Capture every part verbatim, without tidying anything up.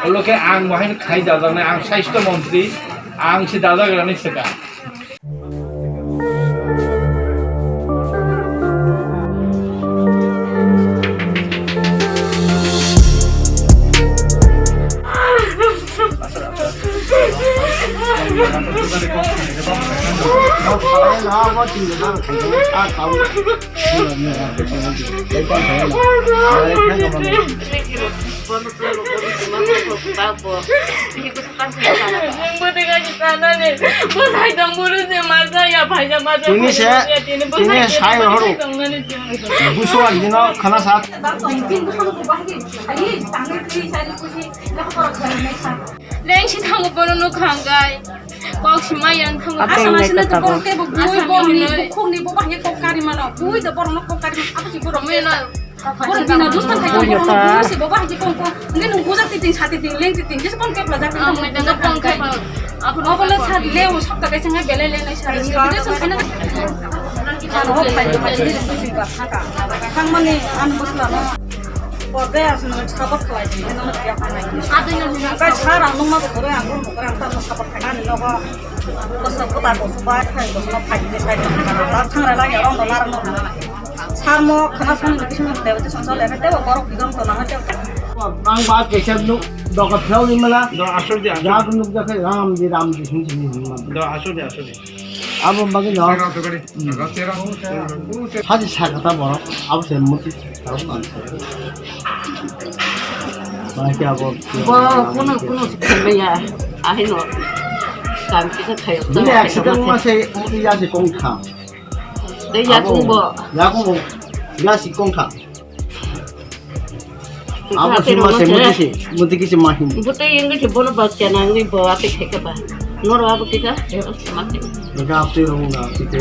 Olo khe ang bo haino khai dajaknai, ang sasthya montri, ang se dajagrani swkang. Tini se, tini sai horo. Busu ang dino khana sa. Leng si thango bono no khangai. Kok si mai yang thango. Asa masina to kok tebo bui bo ni bukhuk ni bo bahye kok kari mano. Bui to borok no kok kari mano. Apa si borok mui no. Borok bina dus tang khai. Bui ta. Bui si bo bahye kok kok. Ngi nung buja titing sa titing leng titing. Jis kon kepla jak. Ang mai tang kok khai. Apa no bole sa le o sab ta kai sangai bele le nai sa. Bele so khai na. Ano khai khai ni bui ba khaka. Khang mani an busla no. Porde asno support khlai di, nang ya panai. Kai sar ang nungma ko kore ang nung kore ang tamo support khlai ni nogo. Koso kota koso ba khai koso no phai ni sai ni. Ta thang ra la ya rong dolar no. Sar mo khana song ni bisin de te song sole te borok bigam to nang te. Nang ba ke chem nu doka phel ni mala. Do asur di asur. Ja nu ja khai ram di ram di sung sung ni. Do asur di asur di. Abo bagwi no. Saka to kari. Saka tera. Haji sakata borok, abo se muti. Bangke abo. Bo kuno kuno se khamya, ahino. Kam kisa thayo. Bini accident ma se muti ya se kong kha. Dei ya kung bo. Ya kung bo. Ya si kong kha. Abo si ma se muti si, muti kisi ma hin. Buti yang kisi bono ba chana ngi bo ati khe khe ba. Noro abo kisa, ma khe. Ga ati rong ga ati khe.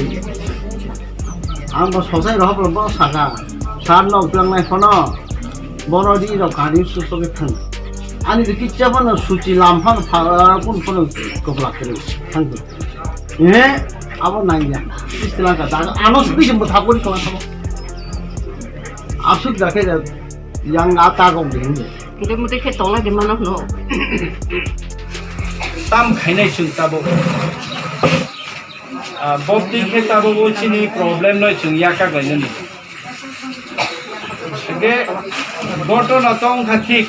Ang bo sosai roh bo bo saka. Sar no ulang nai phono. Bono di rok kani su so ke thang. Ani di kicha bono suchi lam phan pha kun phono koplak kre. Thang. Eh, abo nangya. Istilang ka daga. Ano sudi jembo thapori kona thabo. Asuk dakhe ja yang ata gong ding. Muti muti khe tongla di mano no. Tam khainai chwng tabo. Ah, bobdi khe tabo bo chini problem noi chwng yaka gainani. Ge gotona tong kha thik.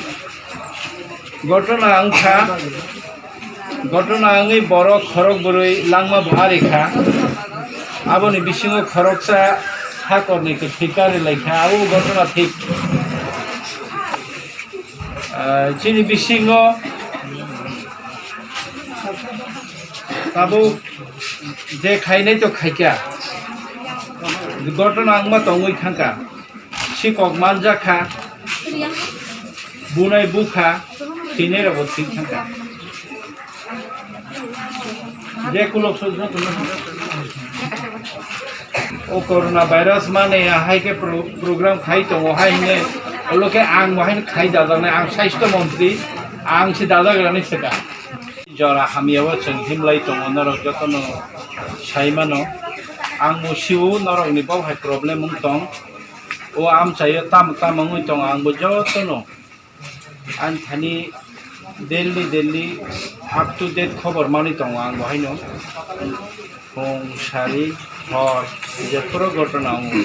Gotona wngkha, gotona wngwi borok khorok bwrwi langma bo ari kha. Aboni bisingo khoroksa hakorni kwthwi kari lai kha, abo gotona thik. Ah, chini bisingo tabuk je khainai to khaikha, gotona wngma tongwi thangkha. Sikok manjak kha, bunai bukha, thwinai rokbo thwi thangkha. Je kulok sojna tongma. O corona virus mane ahai khe pro-, program khai tongo hai hwnwi, olo khe ang bo haino khai dajaknai, ang sasthya montri, ang se dajagrani swkang. Jora hamyao chwng himlai tongo, norok jotono sai mano. Ang bo sio norokni bo hai problem wng tong. O amchaio tamo tamo wngwi tongo, ang bo jotono ani thani daily daily up to date khobor manwi tongo ang bo haino. Phung, sari, hor, jephuru gotona wngo.